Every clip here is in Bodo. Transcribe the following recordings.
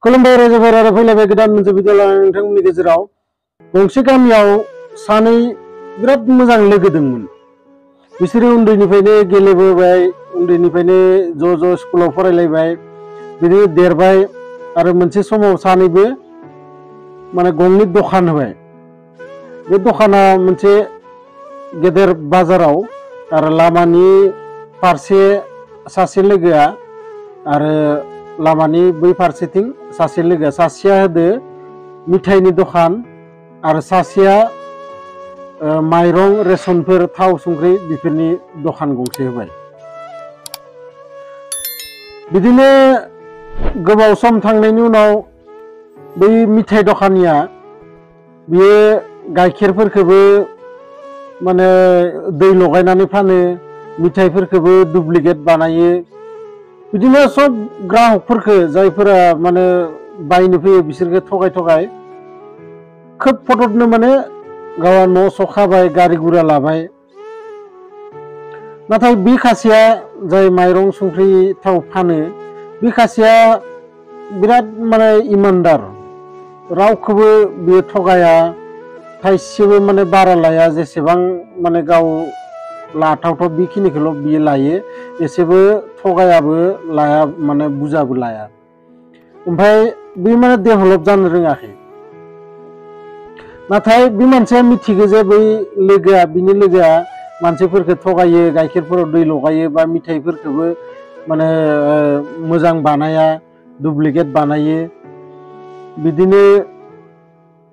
खुलुमबाय रायजोफोर आरो फैलायबाय गोदान मोनसे भिडिअ लानानै नोंथांमोननि गेजेराव गंसे गामियाव सानै बिराद मोजां लोगो दंमोन। बिसोरो उन्दैनिफ्रायनो गेलेबोबाय, उन्दैनिफ्रायनो ज' स्कुलाव फरायलायबाय, बिदिनो देरबाय आरो मोनसे समाव सानैबो माने गंनै दखान होबाय। बे दखाना मोनसे गेदेर बाजाराव आरो लामानि फारसे सासे लोगोआ आरो लामानि बै फारसेथिं सासे लोगो, सासेया होदो मिठाइनि दखान आरो सासेया माइरं रेशनफोर थाव संख्रि बेफोरनि दखान गंसे होबाय। बिदिनो गोबाव सम थांनायनि उनाव बै मिठाइ दखानिया बियो गाइखेरफोरखौबो माने दै लगायनानै फानो, मिठाइफोरखौबो डुप्लिकेट बानायो। बिदिनो सब ग्राहकफोरखौ जायफोरा माने बायनो फैयो बिसोरखौ थगाय खोब फटकनो माने गावा न' स' खाबाय, गारि गुरा लाबाय। नाथाय बे खासेया जाय माइरं संख्रि थाव फानो, बे खासेया बिराद माने इमानदार, रावखौबो बियो थगाया, थाइसेबो माने बारा लाया, जेसेबां माने गाव लाथावथाव बेखिनिखौल' बियो लायो, एसेबो थगायाबो लाया, माने बुरजाबो लाया। ओमफ्राय बे माने डेभेलप जानो रोङाखै। नाथाय बे मानसिया मिथिगौ जे बै लोगोआ, बिनि लोगोआ मानसिफोरखौ थगायो, गाइखेरफोराव दै लगायो बा मिठाइफोरखौबो माने मोजां बानाया, डुप्लिकेट बानायो। बिदिनो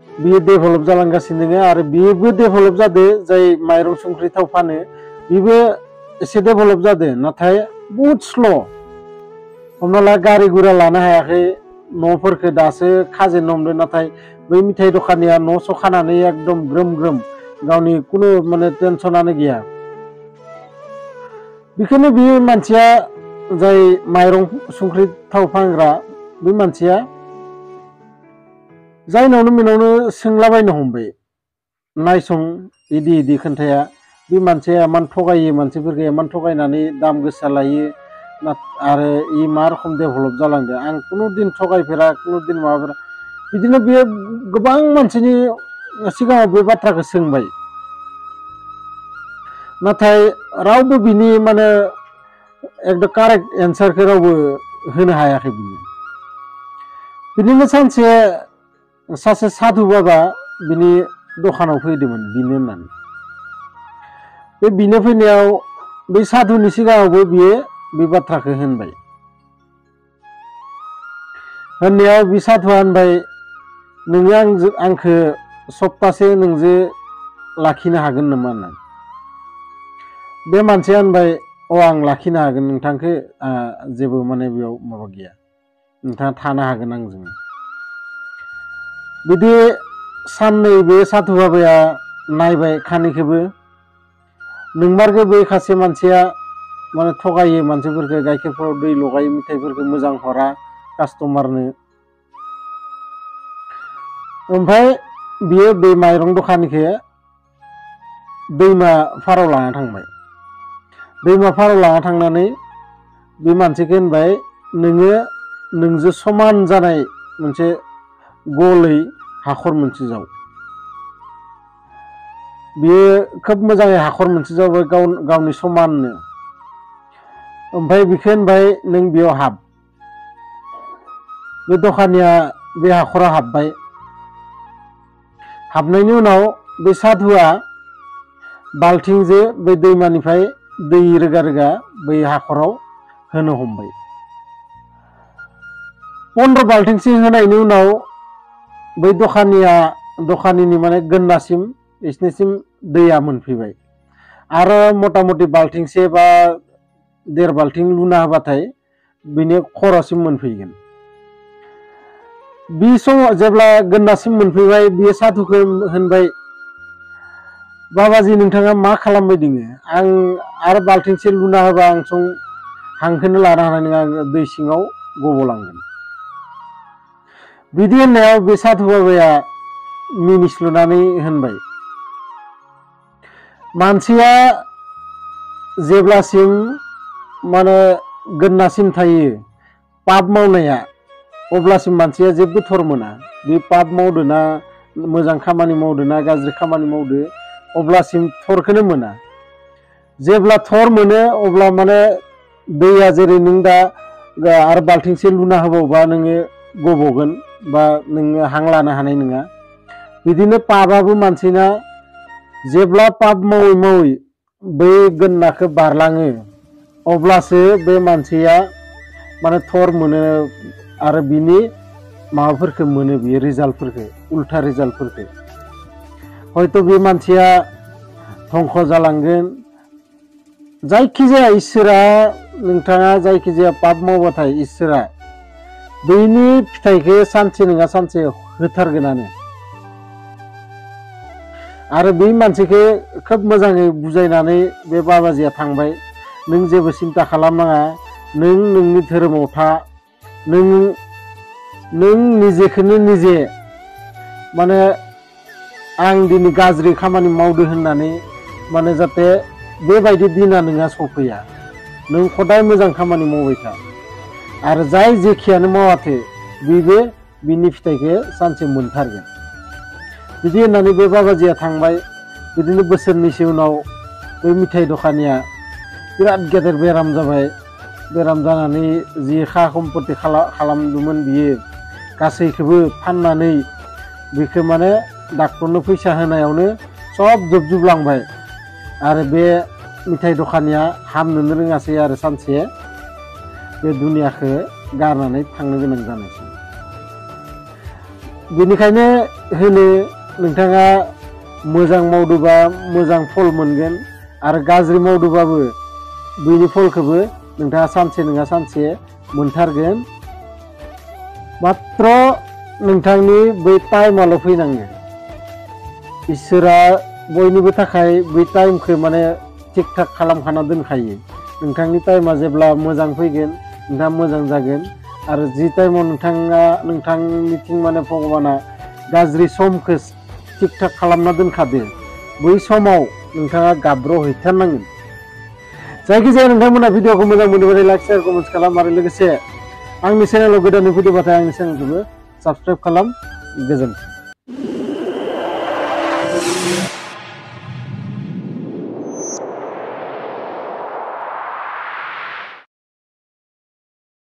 बियो डेभेलप जालांगासिनो दङ आरो बियोबो डेभेलप जादों, जाय माइरं संख्रि थाव फानो बेबो एसे डेभेलप जादों, नाथाय बहुद स्ल'। हमना ला गारि गुरा लानो हायाखै, न'फोरखौ दासो खाजेननो हमदों। नाथाय बै मिठाइ दखानिया न' स' खानानै एकदम ग्रोम ग्रोम, गावनि खुनु माने टेनसनानो गैया। बेखौनो बे मानसिया, जाय माइरं संख्रि थाव फानग्रा, बे मानसिया जायनावनो मेनावनो सोंलाबायनो हमबाय, नायसं इदि खोन्थाया, बे मानसिया इमान थगायो, मानसिफोरखौ इमान थगायनानै दाम गोसा लायो आरो इ मा रखम डेभेलप जालांदों, आं खुनु दिन थगायफेरा, खुनु दिन माबाफेरा। बिदिनो बियो गोबां मानसिनि सिगाङाव बे बाथ्राखौ सोंबाय, नाथाय रावबो बिनि माने एकदम कारेक्ट एन्सारखौ रावबो होनो हायाखै। बिदिनो सानसे सासे साधु बाबा बिनि दखानाव फैदोंमोन बिनो होननानै। बे बिनो फैनायाव बै साधुनि सिगाङावबो बियो बे बाथ्राखौ होनबाय। होननायाव बे साधुआ होनबाय, नोङो आंखौ सप्तासे नोंजों लाखिनो हागोन नामा होननानै। बे मानसिया होनबाय, आं लाखिनो हागोन नोंथांखौ, जेबो माने बेयाव माबा गैया, नोंथाङा थानो हागोन आंजों। बिदि साननै बे साधु बाबाया नायबाय खानैखौबो। नोंमारगौ बै खासे मानसिया माने थगायो मानसिफोरखौ, गाइखेरफोराव दै लगायो, मिठाइफोरखौ मोजां हरा कास्टमारनो। ओमफ्राय बियो बे माइरं दखानिखौ दैमा फाराव लाना थांबाय। दैमा फाराव लाना थांनानै बे मानसिखौ होनबाय, नोङो नोंजों समान जानाय मोनसे गलै हाखर मोनसे जाव। बियो खोब मोजाङै हाखर मोनसे जाबाय, गावनि समाननो। ओमफ्राय बिखौ होनबाय, नों बेयाव हाब। बे दखानिया बे हाखराव हाबबाय। हाबनायनि उनाव बे साधुआ बाल्थिंजों बै दैमानिफ्राय दै रोगा बै हाखराव होनो हमबाय। 15 बाल्थिंसो होनायनि उनाव बै दखानिनि माने गोन्नासिम बिसिनिसिम दैया मोनफैबाय। आरो मथा मथि बाल्थिंसे बा 1.5 बाल्थिं लुना होबाथाय बिनि खर'सिम मोनफैगोन। बे समाव जेब्ला गोन्नासिम मोनफैबाय, बियो साधुखौ होनबाय, बाबाजि नोंथाङा मा खालामबाय दङ? आं आरो बाल्थिंसे लुना होबा आं हांखौनो लानो हानाय नङा, आं दै सिङाव गब'लांगोन। बिदि होननायाव बे साधु बाबाया मिनिस्लुनानै होनबाय, मानसिया जेब्लासिम माने गोन्नासिम थायो, पाप मावनाया अब्लासिम मानसिया जेबो थर मोना बे पाप मावदो ना मोजां खामानि मावदो ना गाज्रि खामानि मावदो अब्लासिम थरखौनो मोना जेब्ला थर मोनो अब्ला माने दैया जेरै नों दा आरो बाल्थिंसे लुना होबावबा नोङो गबगोन बा नोङो हां लानो हानाय नङा बिदिनो पापाबो मानसिना जेब्ला पाप मावै मावै बै गोन्नाखौ बारलाङो अब्लासो बे मानसिया माने थर मोनो आरो बिनि माबाफोरखौ मोनो बियो रिजाल्टफोरखौ उल्था रिजाल्टफोरखौ हयथ' बे मानसिया धंख जालांगोन जायखिजाया इसोरा नोंथाङा जायखिजाया पाप मावबाथाय इसोरा बैनि फिथाइखौ सानसे नङा सानसे होथारगोनानो आरो बै मानसिखौ खोब मोजाङै बुजायनानै बे बाबाजिया थांबाय नों जेबो सिन्था खालामनाङा नों नोंनि धोरोमाव था नों निजेखौनो निजे माने आं दिनै गाज्रि खामानि मावदो होननानै माने जाहाथे बेबायदि दिना नोंहा सफैया नों खदाय मोजां खामानि मावबाय था आरो जाय जेखियानो मावाथो बेबो बिनि फिथाइखौ सानसे मोनथारगोन बिदि होननानै बे बाबाजिया थांबाय बिदिनो बोसोरनैसो उनाव बै मिथाइ दखानिया बिराद गेदेर बेराम जाबाय बेराम जानानै जि खा सम्पति खालामदोंमोन बियो गासैखौबो फाननानै बेखौ माने डाक्टरनो फैसा होनायावनो सब जोबजुबलांबाय आरो बे मिथाइ दखानिया हामनोनो रोङासै आरो सानसे बे दुनियाखौ गारनानै थांनो गोनां जानायसै बेनिखायनो होनो नोंथाङा मोजां मावदोंबा मोजां फल मोनगोन आरो गाज्रि मावदोंबाबो बेनि फलखौबो नोंथाङा सानसे नङा सानसे मोनथारगोन मात्र नोंथांनि बै टाइमाल' फैनांगोन इसोरा बयनिबो थाखाय बै टाइमखौ माने थिक थाक खालामखाना दोनखायो नोंथांनि टाइमा जेब्ला मोजां फैगोन नोंथाङा मोजां जागोन आरो जि टाइमाव नोंथांनिथिं माने भगबाना गाज्रि समखौ थिक थाक खालामना दोनखादो बै समाव नोंथाङा गाब्र'हैथारनांगोन जायखिजाया नोंथांमोना भिडिअखौ मोजां मोनोबाथाय लाइक शेयार कमेन्ट खालाम आरो लोगोसे आंनि चेनेलाव गोदानै फैदोंबाथाय आंनि चेनेलखौबो साबस्क्राइब खालाम गोजोन्थों